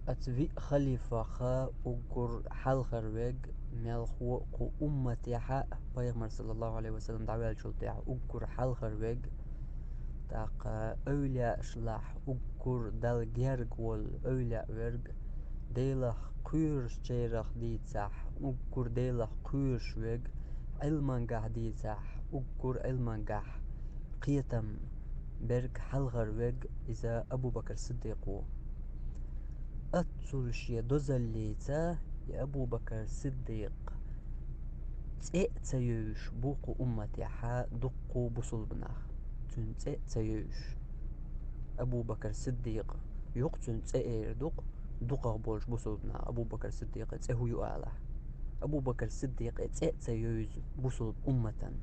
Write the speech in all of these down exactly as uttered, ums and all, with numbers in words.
Ацу виъ халифах уггар хьалхара вег, мелхо а кху умматехь а, пайхамар, саллаллаху Ӏалайхи ва саллам, дӀаваьллачул тӀехьа уггар хьалхара вег, тӀаккха эвлияашлахь уггар Далла герга волу эвлияъ верг, Делах кхоьручарах дийцахь, уггар Делах кхоьруш вег, Ӏилмангахь дийцахь, уггар Ӏилмангахь кхетам берг, хьалхара вег иза Абу-Бакр Сиддикъ ву. Аццул шен дозаллица и Абу-Бакр Сиддикъ цӀе а ца йовзуш бу кху умматехь дуккха бусулба нах. Цуьнан цӀе а ца йовзуш. Абу-Бакр Сиддикъ ю-кх цуьнан цӀе эр ду-кх дукхах болчу бусулба наха, Абу-Бакр Сиддикъан цӀе хӀун ю алахь. Абу-Бакр Сиддикъан цӀе а ца йовзу бусулба умматан.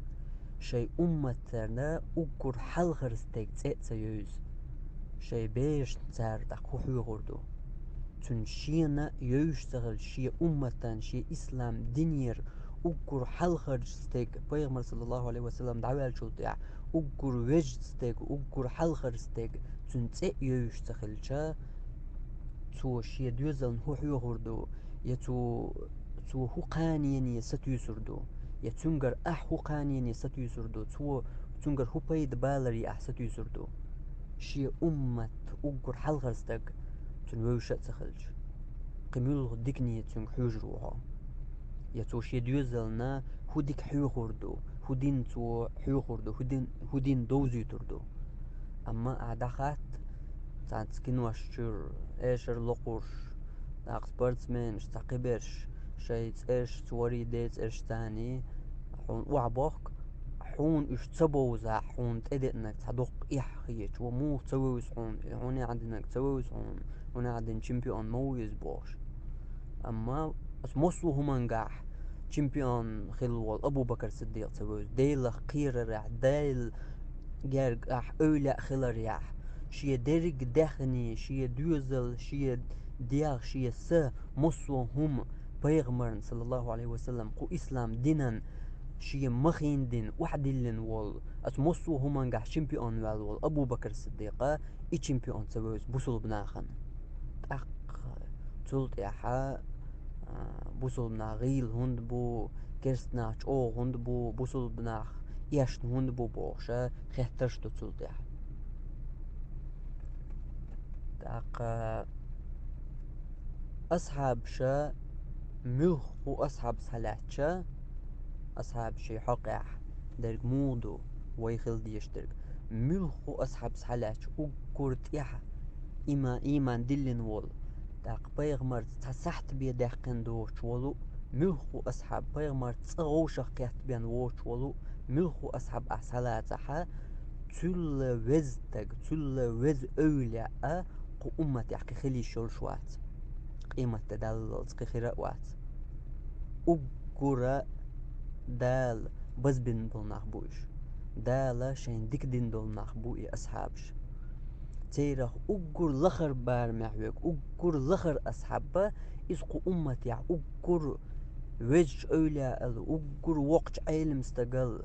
Шайн умматана уггар хьалхара стеган цӀе а ца йовзу. Шайн берашна цара тӀаккха хӀун хьоьхур ду? Цуьнан шена йовзуш ца хилча, шен умматан, шен ислам динера уггар хьалхарчу стеган, пайхамар, саллаллаху Ӏалайхи ва саллам, дӀаваьллачул тӀехьа уггар везачу стеган, уггар хьалхара стеган цуьнан цӀе а йовзуш ца хилча, цо шен доьзална хӀун хьоьхур ду, я цо, цо хӀун кханене сатуьйсур ду, я цуьнгара ахь хӀун кханене сатуьйсур ду, цо, цуьнгара хӀун пайда баларе ахь сатуьйсур ду? Шен уммат уггар хьалхара стаг цуьнан вевзаш а ца хилча, кхин муьлха дикане цуьнга хьоьжур ву хьо? Я цо шен доьзална хӀун дика хьоьхур ду, хӀун дин цо хьоьхур ду, хӀун дин, хӀун дин довзуьйтур ду? Амма ахь дӀахатта цхьацца кинош чуьра эшар локхуш, тӀаккха спортсменаш, цхьа кхиберш, шайн цӀераш, цу варий ден цӀераш царний, хьуна охьабохку, хьуна уьш ца бовзахь, хьуна тӀедеанарг цхьа доккха эхь хеташ, ва муха ца вевза хьуна, и хьуна эхь динарг ца вевза хьуна, хьуна эхь дина чемпион ма ву иза бохуш. Амма аса массо а хӀумангахь чемпион хилла волу Абу-Бакр Сиддикъ ца вевза, Делах кхерарехь, Делан гергахь эвлияъ хиларехь, шен дерриг а даьхни, шен доьзал, шен дегӀ, шен са, массо а хӀума пайхамарна, саллаллаху Ӏалайхи ва саллам, кху ислам динан шен махийна дина охьадиллина волу, аса массо а хӀумангахь чемпион ваьлла волу Абу-Бакр Сиддикъа и чемпион ца вевза бусулба нахана. ТӀаккха цул тӀаьхьа, а, бусулба нах гӀийла хӀунда бу, керста нах чӀогӀа хӀунда бу, бусулба нах эшна хӀунда бу бохуша хеттарш ду цул тӀаьхьа. ТӀаккха асхьабаша, муьлхха асхьаб схьалаьцча, асхьабашийн хьокъехь дерг муха ду, вай хила дезаш дерг? Муьлхха асхьаб схьалаьцча, уггар тӀаьхьа има-, ийман диллина волу, тӀаккха пайхамарца цхьа сахьт бен даьккхина доцуш волу, муьлхха асхьаб, пайхамарца цкъа вовшах кхетта бен воцуш волу, муьлхха асхьаб ахь схьалацахьа, цуьлла веза стаг, цуьлла веза эвлияъ а кху умматехь кхин хила йиш йолуш вац. Къематде даллалц кхин хир а вац. Уггара Дала базбина болу нах бу уьш. Дала шайна дика дина долу нах бу и асхьабаш. Церах уггар лахара барамехь верг, уггар лахара асхьаб а, иза кху умматехь уггар везачу эвлияъал, уггар воккхачу Ӏелам стагал,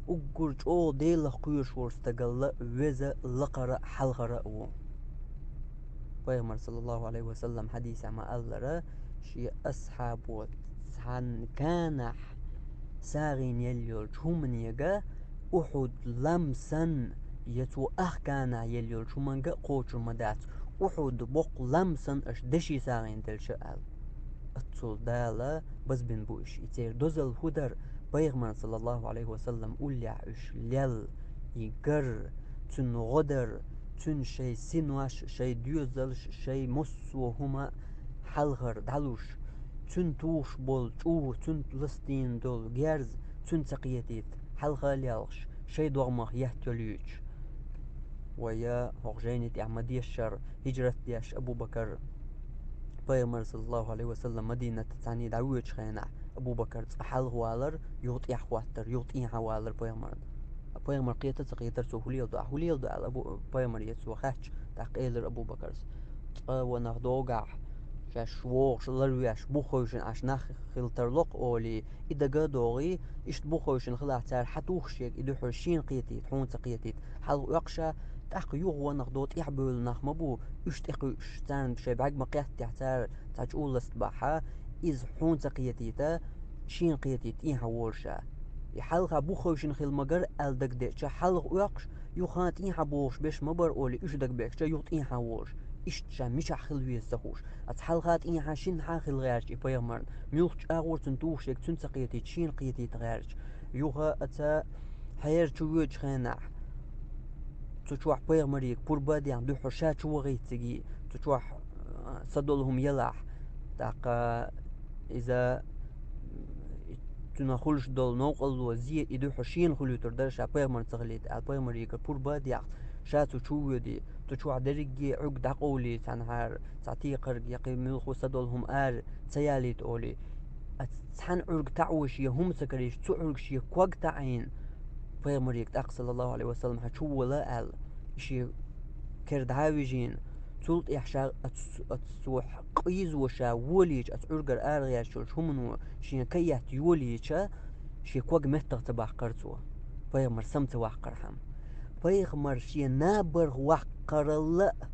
уггар чӀогӀа Делах кхоьруш волу стагал а веза лакхара а, хьалхара а ву. Пайхамар, саллаллаху Ӏалайхи ва саллам, хьадисехь ма-аллара, шен асхьабо цхьана канахь сагӀина елла йолчу хӀуманега Ухьуд лам санна, я цо ах канахь елла йолчу хӀуманга а кхочур ма дац, Ухьуд боккха лам санна аша деши сагӀина делча а аьлла. Аццул Дала базбина бу уьш. И церан дозалла хӀун дара, пайхамарна, саллаллаху Ӏалайхи ва саллам, уллехь уьш лелла, и гар, цуьнан гӀо дар, цуьнан шайн синош, шайн доьзалш, шайн массо а хӀума хьалхара дӀалуш, цуьнан тухуш болу чӀу, цуьнан ластийна долу герз, цуьнан ца кхетийта, хьалха а лелхаш, шайн догӀмах етта йолуьйтуш. Вай хӀокху жайни тӀехь ма-дешшара, хӀижрат деш Абу-Бакар, пайхамар, саллаллаху Ӏалайхи ва саллам, Мадинатта цхьаьний дӀавоьдучу хенахь, Абу-Бакар цкъа хьалха валар, юха тӀехьа хӀоттар, юха тӀехьа валар пайхамарна. Пайхамар кхета а ца кхетара цо хӀун леладо, ахь хӀун леладо аьлла, Абу-, пайхамаре цо хаьттича, тӀаккха элира Абу-Бакарс: «Цкъа ванах догахь, шаьш вогӀуш ларвеш, буххевшина Ӏаш нах хила тарло-кх олий, и дага а догӀий, иштта буххевшина хилахь, цара хьан тухуш ерг и дуьхьал шена кхетийта, хьуна ца кхетийта, хьалха оьккхуш а, ТӀаккха юха ванах до тӀехьа бевлла нах ма бу, уьш тӀекхуьуш, царна шайн бӀаьрг ма кхеттехь, цара цхьа чӀу ласта бахьа, иза хьуна ца кхетийта, шена кхетийта тӀехьа волуш а. И хьалха бух хевшина хила магар аьлла дагадеъча, хьалха оьккхуш, юха тӀехьа бохуш берш ма бара олий, уьш дагабеъча, юха тӀехьа волуш. Иштта ша мичахь хила веза ца хууш. Аса хьалха тӀехьа шинна хьан хила гӀерташ и пайхамарна. Муьлххачу агӀор цунна тухуш ерг цуьнан ца кхетийта, шена кхетийта гӀерташ. Юха аса хьера чу воьдучу хенахь, цу чохь пайхамарига пурба а дехна дуьххьара ша чу вахийта цига, цу чохь, а, са долу хӀума ялахь, тӀаккха иза, м, цуьнан хуьлуш долу новкъарло, зе и дуьххьара шена хуьлуьйтур дара, ша пайхамар ца хилийта аьлла, пайхамаригара пурба а дехна, ша цу чу воьдий, цу чохь дерриге а Ӏуьрг дӀакъовлий цхьанхьара, цхьа текхарг, я кхин муьлхха са долу хӀума ара ца ялийта олий. Аса цхьана Ӏуьрг таӀо шен хӀума ца карийча, цу Ӏуьрг шен ког таӀийна, пайхамарига тӀаккха, саллаллаху Ӏалайхи ва саллам, хьан чу вала аьлла, шен кер дӀа а вижийна, цул тӀаьхьа ша ацу, ацу цо къийзо ша волийча, ацу Ӏуьргара арагӀертачу хӀумано шен каетта йолийча, шен ког меттах ца баккхара цо, пайхамар сам ца ваккхархьама. Пайхамар шен набарх ваккхаралла а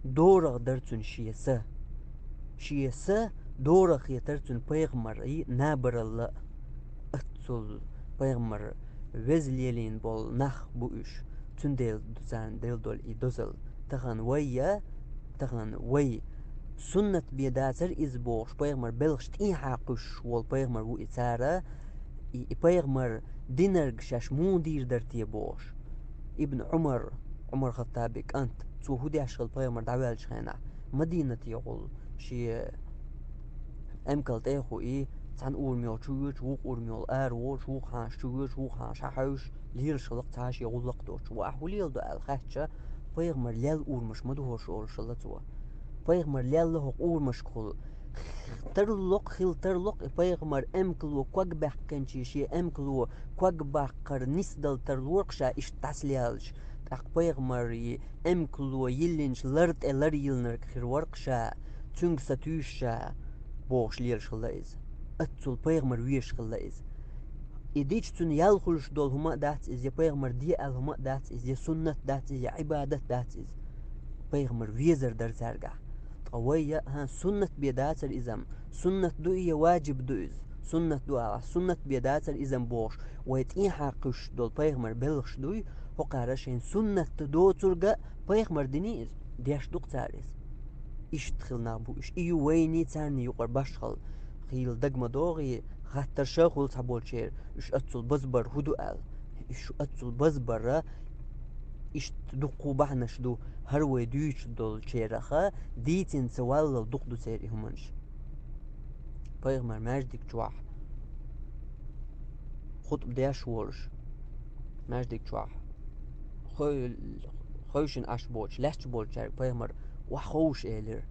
дорах дара цуьнан шен са. Шен са дорах хетара цуьнан пайхамаран набаралла а. Аццул пайхамар веза лелийна болу нах бу уьш, цундела ду царна делла долу и дозалла. Тахана вай я, тахана вай. Суннат бен дацара иза бохуш, пайхамар белхаш тӀехьа кхуьссуш волу пайхамар ву и цара, и, и пайхамар динарг шаьш муха дийр дара те бохуш. Ибн Ӏумар, Ӏумар Хаттабан кӀант, цо хӀун деш хилла пайхамар дӀаваьллачу хенахь, Мадинате гӀулла, шен эмкал тӀе а хуий, цхьана урамехь чу воьдуш, вукху урамехь ара воьдуш, вукху хьаша чу воьдуш, вукху хьаша схьахьевзаш, лелаш хилла-кх цхьа шен гӀуллакх доцуш. Ва ахь хӀун леладо аьлла хаьттича, пайхамар лелла урамаш ма ду хӀорш олуш хилла цо. Пайхамар лелла хӀокху урамашкахула. Тарло-кх, хила тарло-кх и пайхамар эмкало ког баьккхинчий, шен эмкало ког баккхар нисдала тарлора-кх ша иштта дӀасалелча, тӀаккха пайхамаран эмкало йиллинчу лар тӀе лар йиллинарг хир вара-кх ша, цуьнга сатуьйсу ша, бохуш лелаш хилла иза. Аццул пайхамар везаш хилла иза. И дича цуьнан ял хуьлуш долу хӀума а дац иза, я пайхамар де аьлла хӀума а дац иза, я суннат дац иза, я Ӏибадат дац иза. Пайхамар везар дара цаьргахь. Ткъа вай я, хӀан, суннат бен дацара иза-м, суннат ду и я ваджиб ду иза? Суннат ду ала, суннат бен дацара иза-м бохуш, вай тӀехьа кхуьссуш долу пайхамар белхаш дуй, хӀокхара шайна суннат доцург а пайхамар диний иза? Деш ду-кх цара иза. Иштта хилла нах бу уьш. И ю вайний царний юкъара башхалла. Хийла дага ма догӀий, хаттар ша хуьлу цхьаболчеран, уьш аццул базбар хӀун ду аьлла. Уьш аццул базбар а, иштта дуккха бахьанаш ду, хӀара вай дуьйцуш долчарах а дийцина ца валлал дукха ду церан и хӀуманаш. Пайхамар маьждиг чохь хутба деш волуш, маьждиг чохь хой-, хевшина Ӏаш боцуш, лаьтташ болчаьрга пайхамар охьаховша элира.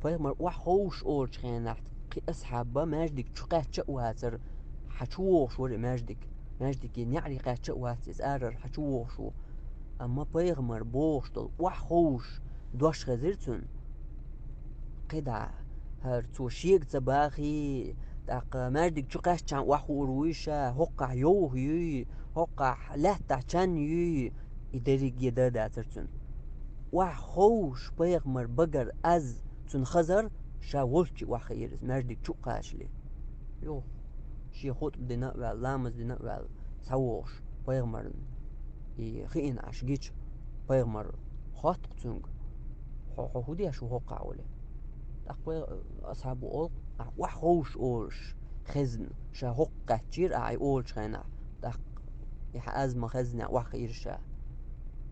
Пайхамар охьаховша олучу хенахь кхин асхьаб а маьждиг чу кхаьчча а вацара, хьан чу вогӀуш вара и маьждиг. Маьждиге неӀаре кхаьчча а вац иза, арара хьан чу вогӀуш ву. Амма пайхамар бохуш долу охьаховша дош хезира цунна. КхидӀа, хӀара цо шега ца бахий, тӀаккха маьждиг чу кхаьччахьана охьахуур вуй ша, хӀокхахь йовха юй, хӀокхахь лаьттахь чан юй, и дерриге дан а дацара цунна. Охьаховша пайхамар багара аз цунна хазар, ша волччи охьахиира иза, маьждиг чу а кхачале. Юха, шен хутба дина а ваьлла, ламаз дина а ваьлла, схьавогӀуш пайхамарна и хиъна Ӏаш гича, пайхамар хотту-кх цуьнга: «Хьо, хьо хӀун деш ву хӀокхахь олий?» ТӀаккха пай-, асхьабо олу-кх: «Ахь охьаховша олуш хезна, ша хӀокху кхаьччийра ахь и олучу хенахь, тӀаккха и хьан аз ма хезнехь охьахиира ша».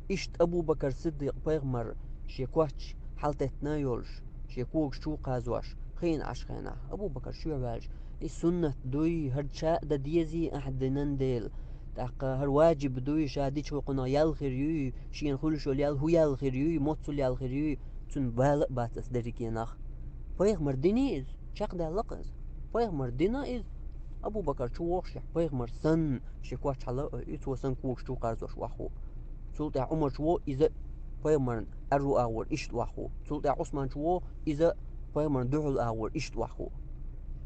Иштта Абу-Бакар Сиддикъ пайхамар шен коч хьалатеттина а йолуш, шен когаш чу а кхазош, хиъна Ӏаш хенахь, Абу-Бакар чоь ваьлча: «И суннат дуй, хӀара ша а дан дезий ахьа динан дела? ТӀаккха хӀара ваджиб дуй, ша дича хӀокхунах ял хир юй, шена хуьлуш йолу ял хӀун ял хир юй, моццул ял хир юй?» Цунна бала а бац аса дерриге нах. Пайхамар диний иза? Чекхдаьлла-кх иза. Пайхамар дина иза. Абу-Бакар чу вогӀушехь, пайхамар санна, шен коч хьала а ойий, цо санна когаш чу а кхарзош охьахуу. Цул тӀаьхьа Ӏумар чу вогӀу, иза пайхамарна аьрру агӀор иштта охьахуу. Цул тӀаьхьа Ӏусман чу вогӀу, иза пайхамарна дуьхьал агӀор иштта охьахуу.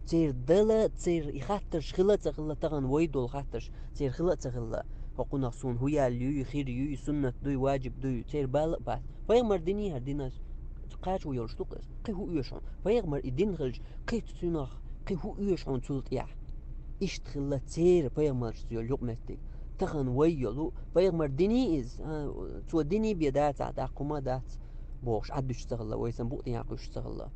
Церан дала, церан и хаттарш хила а ца хилла, тахана вай долу хаттарш, церан хила а ца хилла. хӀокхунах суна хӀу ял юй, хир юй, суннат дуй, ваджиб дуй, церан бала а бац. Пайхамар дина хӀара динаш кхачо йолуш ду-кх иза. Кхин хӀу оьшу хьуна? Пайхамар и дина хилча, кхин цуьнах, кхин хӀу оьшу хьуна цул тӀехь? Иштта хилла церан пайхамаршца йолу юкъаметтиг. Тахана вай йолу, пайхамар дина иза, а, цо дина бен дацахь, тӀаккха хӀума дац бохуш, Ӏад дуьтуш ца хилла, вай сан букъ тӀехь кхуьссуш ца хилла.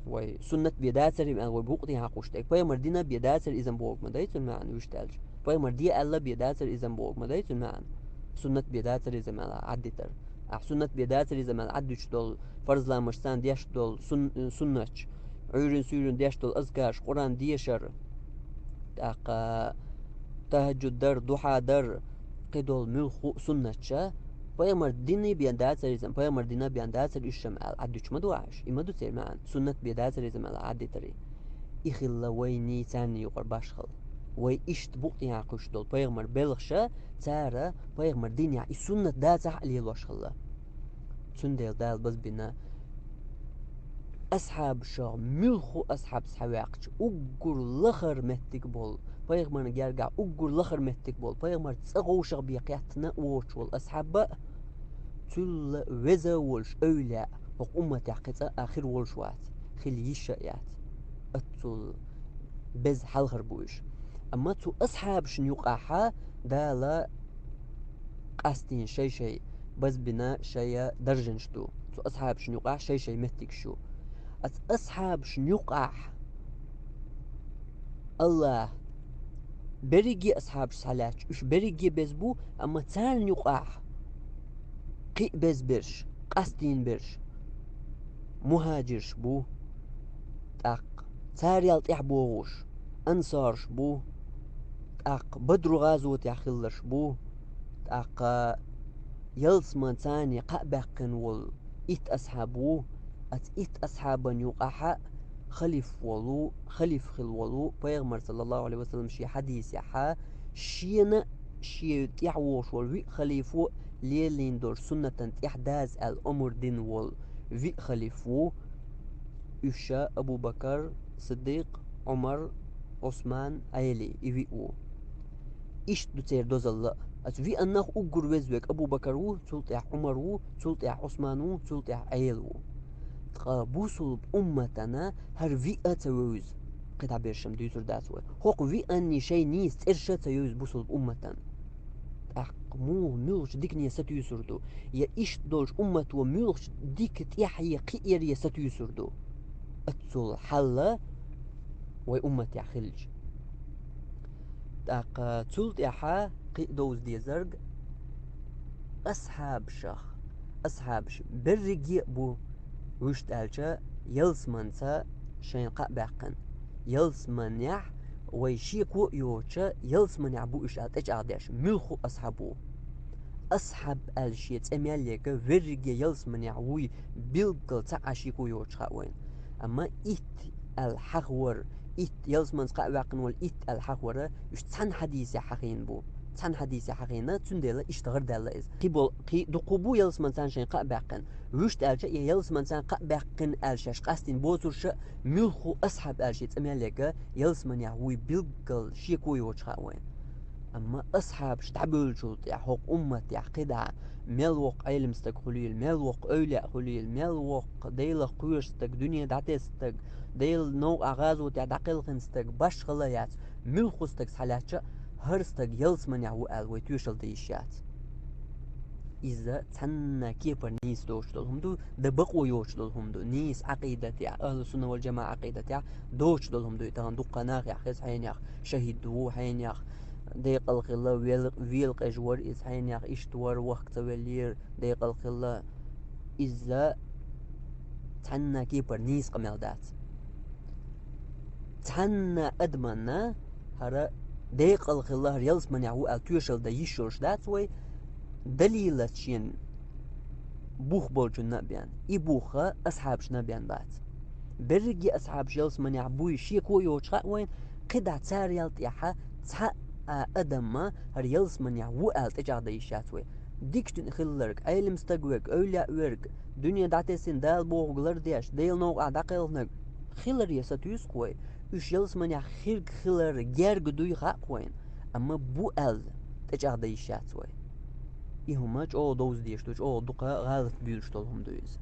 Вай суннат бен дацара аьлла, вай букъ тӀехь кхуьссуш дерг. Пайхамар дина бен дацара иза бохург ма дай цуьнан маьӀна вуьшта аьлча. Пайхамар де аьлла бен дацара иза бохург ма дай цуьнан маьӀна. Суннат бен дацара иза аьлла Ӏад дитар. Ахь суннат бен дацара иза аьлла Ӏад дуьтуш долу, фарз ламаш царна деш долу сун-, суннаташ, Ӏуьйрин суьйрин деш долу азкарш, Къуръан дешар, тӀаккха тахаджуд дар, духьа дар, кхидолу муьлхха а суннаташ, пайхамар дина бен дацара иза, пайхамар дина бен дацара уьш аьлла Ӏад дуьтуш ма ду ахь уьш. И ма ду церан маьӀна, суннат бен дацара иза аьлла Ӏад дитар. И хилла вайний царний юкъара башхалла. Вай иштта букъ тӀехь кхуьссуш долу пайхамар белхаш, цара пайхамар динехь и суннат дацахь а лелош хилла. Цундела Дала базбина асхьабашах муьлхха а асхьаб схьаваьккхича, уггар лахара меттиг болу, пайхамарна гергахь уггар лахара меттиг болу, пайхамар цӀа вовшах бен кхеттина а воцуш волу асхьаб а, цул веза а волуш эвлаяъ, хӀокху умматехь кхин цкъа а хир волуш вац, хила йиш а яц. Оццул беза хьалхара бу уьш. Амма цу асхьабашна юкъахь Дала къастийна шай-шай базбина шайн даржанаш ду. Цу асхьабашна юкъахь шай-шай меттигаш ю. Аса асхьабашна юкъахь АллахӀа берриге а асхьабаш схьалаьцча, уьш берриге беза бу, амма царна юкъахь кхин а беза берш, къастийна берш, мухӀаджирш бу, тӀаккха царал тӀаьхьа богӀуш, ансарш бу, тӀаккха Бадру гӀазотехь хилларш бу, тӀаккха ялсаман царна кхаъ баьккхина волу итт асхьаб ву, аса итт асхьабан юкъахь а халиф волу, халиф хила волу, пайхамар, саллаллаху Ӏалайхи ва саллам, шен хьадисехь, шена а, шен тӀаьхьа вогӀуш волу виъ халифо а лелийна долу суннатан тӀаьхьа даза аьлла омра дина волу виъ халиф ву, уьш Абу-Бакар, Сиддикъ, Ӏумар, Ӏусман, Ӏели, и виъ ву. Иштта ду церан дозалла а. Аса виъаннах уггар веза верг Абу-Бакар ву, цул тӀаьхьа Ӏумар ву, цул тӀаьхьа Ӏусман ву, цул тӀаьхьа Ӏели ву. Ткъа бусулба умматана хӀара виъ а ца вевза, кхидӀа бершам дуьйцур дац вай. ХӀокху виъанний шайн нийса цӀерш а ца евза бусулба умматана. ТӀаккха муха, муьлхачу дикане сатуьйсур ду? Я иштта долчу уммато муьлхачу дика тӀаьхье, кхиэре сатуьйсур ду? Оццул хьал вай умматехь хилча. ТӀаккха цул тӀаьхьа кхин а довза дезарг асхьабашах. Асхьабаш берриге а бу, вуьшта аьлча, ялсаманца шайна кхаъ баьккхина. Ялсаманехь вай шеко а йоцуш, ялсаманехь бу уьш аьлла тӀечӀагӀдеш, муьлхха а асхьаб ву. Асхьаб аьлла шен цӀе мел ерг, верриге ялсаманехь вуй билггал цхьа а шеко йоцуш хаьа вайна. Амма итт аьлла хьахавар, итт, ялсаманца кхаъ ваьккхина волу итт аьлла хьахавар, уьш цхьана хьадисехь хьахийна бу. Цхьана хьадисехь хьахийна, цундела иштта гӀарадаьлла иза. Кхин бол-, кхин дуккха бу ялсаманца шайна кхаъ баьккхина. Вуьшта аьлча, и ялсаманца кхаъ баьккхина аьлла шаьш къастийна боцурш а, муьлхха а асхьаб аьлла шен цӀе мел ерг, ялсаманехь вуй билггал шеко йоцуш хаьа вайна. Амма асхьабаш дӀабевллачул тӀаьхьа хӀокху умматехь кхидӀа мел воккха Ӏелам стаг хуьлийла, мел воккха эвлаяъ хуьлийла, мел воккха Делах кхоьруш стаг, дуьне дӀатесна стаг, Делан новкъахь гӀазотехь дӀакхелхина стаг, башхалла яц, муьлхха стаг схьалаьцча а, хӀара стаг ялсаманехь ву аьлла вай тоьшалла дан йиш яц. Иза цхьанна кепара нийса доцуш долу хӀума ду, дан бакъо йоцуш долу хӀума ду, нийса Ӏакъидатехь, ахьлу-сунна вал-жамаӀа Ӏакъидатехь доцуш долу хӀума ду. И тахана дуккха нахехь хеза хьенех, шахӀид ву хьенех, декъал хилла, вел-, велакъежа вара иза хьенех, иштта вара, вахка ца веллера, декъал хилла. Иза цхьанна кепара нийса къамел дац. Цхьанна адаманна хӀара декъал хилла, хӀара ялсаманехь ву аьлла тоьшалла дан йиш йолуш дац вай, далилаца шена бух болчунна а бен. И бух асхьабашна а бен бац. Берриге асхьабаш ялсаманехь буй шеко йоцуш хаьа вайна, кхидӀа царал тӀаьхьа цхьа а адам хӀара ялсаманехь ву аьлла тӀечӀагӀдан йиш яц вай. Дика дуьне хилларг, Ӏелам стаг верг, эвлаяъ верг, дуьне дӀатесна Дала бохург лардеш, Делан новкъахь дӀакхелхинарг хиларе сатуьйсу-кх вай. Уьш ялсаманехь хирг хилар герга дуй хаьа-кх вайна. Амма бу аьлла, тӀечӀагӀдан йиш яц вай. И хӀума чӀогӀа довза дезаш ду, чӀогӀа дукха гӀалат буьйлуш долу хӀума ду иза.